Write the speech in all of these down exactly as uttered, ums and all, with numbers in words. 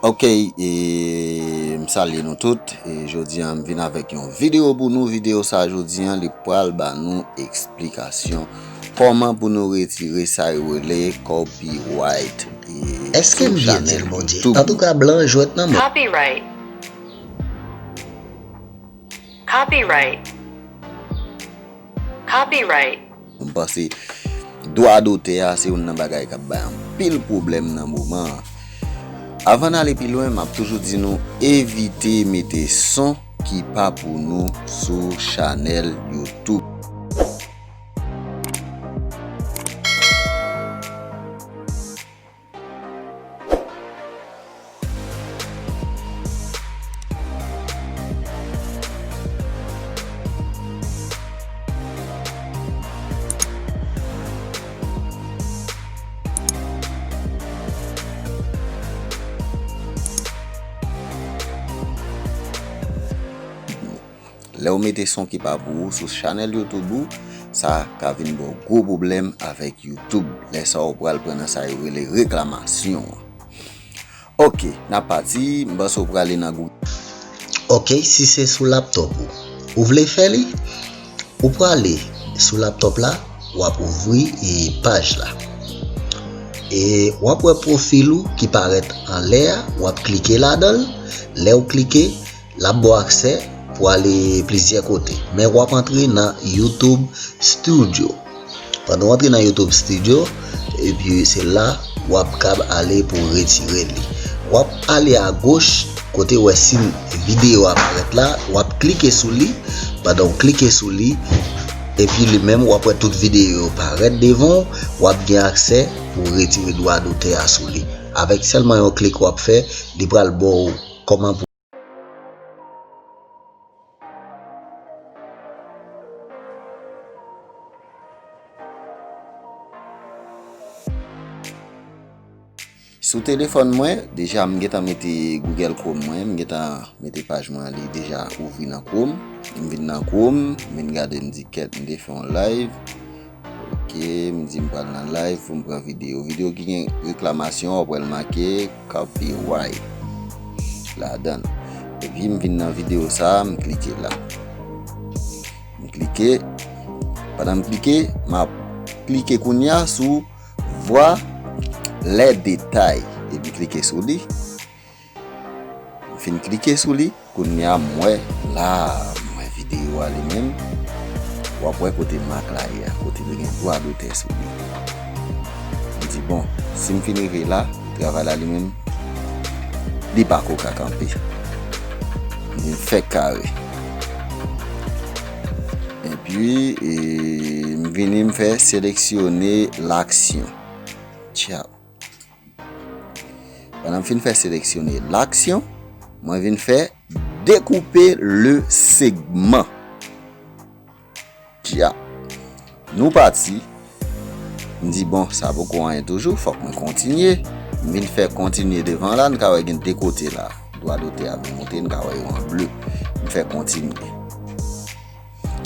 Ok, e, m salye nou tout. E jodi a, m vin avèk yon videyo pou nou. Videyo sa jodi a, li pral ba nou eksplikasyon kòman pou nou retire sa yo rele copyright, e, Èske sou m byen chanèl di l, Bondye? YouTube. Antouka, blan jwèt nan men. Copyright. Copyright. Copyright. M panse dwa dotè a se youn nan bagay k ap bay anpil pwoblèm nan moman an. Avan n ale pi lwen, m ap toujou di nou evite mete son ki pa pou nou sou chanèl YouTube. Lè w mete son ki pa pou ou sou chanèl YouTube ou, sa ka vin ba w gwo pwoblèm avèk YouTube. Lè sa a, w pral pran nan sa yo rele reklamasyon an. Ok, n ap pati, m panse w prale nan Google. Ok, si se sou laptop ou, ou vle fè li, ou prale sou laptop la, w ap ouvri, e, paj la. E w ap wè pwofil ou ki parèt anlè a, w ap klike ladan l. Lè w klike, l ap ba w aksè pou ale plizyè kote. Men w ap antre nan YouTube Studio. Pandan w antre nan YouTube Studio, epi se la w ap kab ale pou retire li. W ap ale agoch, kote w wè siy videyo a parèt la, w ap klike sou li. Pandan w klike sou li, epi li menm, w ap wè tout videyo yo parèt devan w, w ap gen aksè pou retire dwa dotè a sou li. Avèk sèlman yon klik w ap fè, li pral ba w kòman pou Sou telefòn mwen, deja m gentan mete Google Chrome mwen, m gentan mete paj mwen an, li deja ouvri nan Chrome. M vin nan Chrome, m vin gade, m di kèt, m te fè yon live. Ok, m di m pral nan live pou m pran videyo. Videyo ki gen reklamasyon, w ap wè l make copyright ladan l. Epi m vin nan videyo sa a, m klike la. M klike. Pandan m klike, m ap klike kounye a sou voir les détails. Epi klike sou li. M fin klike sou li. Kounye a, m wè la, m wè videyo a li menm. W ap wè kote mak la ye a, kote li gen dwa dotè sou li. M di, bon, si m fin rive la, travay la li menm, li pako ka kanpe. M di, m fèk kare. Epi, e, m vini, m fè seleksyone laksyon. Tchaw. Pandan m fin fè seleksyone laksyon, mwen vin fè découper le segment. Dja. Nou pati. M di, bon, sa poko anyen toujou, fòk mwen kontinye. M vin fè kontinye devan la, n ka wè gen de kote la. Dwa dotè a vin moute, n ka wè yo an ble. M fè kontinye.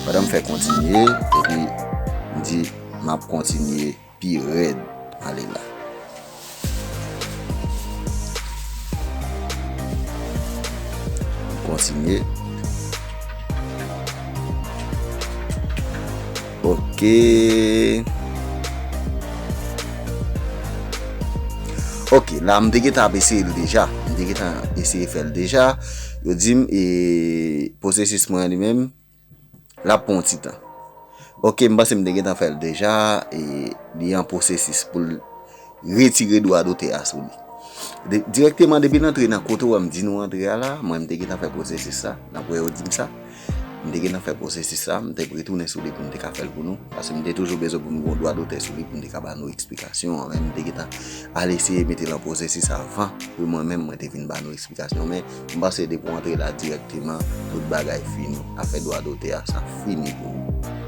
Pandan m fè kontinye, epi m di, m ap kontinye pi rèd. Ale la. Kontinye. Ok. Ok, la m te gentan ap eseye l deja. M te gentan eseye fè l deja. Yo di m, e, pwosesis mwen an li menm, l ap pran yon ti tan. Ok, m panse m te gentan fè l deja, e li an pwosesis pou l retire dwa dotè a sou li. De, dirèkteman, depi n antre nan kote w wè m di nou antre a la, mwen, m te gentan fè pwosesis sa, nan pou yo di m sa. M te gentan fè pwosesis sa, m te retounen sou li pou m te ka fè l pou nou, paske m te toujou bezwen pou m gen yon dwa dotè sou li pou m te ka ba nou eksplikasyon an, men m te gentan al eseye mete l an pwosesis avan pou mwen menm, mwen te vin ba nou eksplikasyon, men m panse depi w antre la dirèkteman, tout bagay fini. Afè dwa dotè a, sa fini pou ou.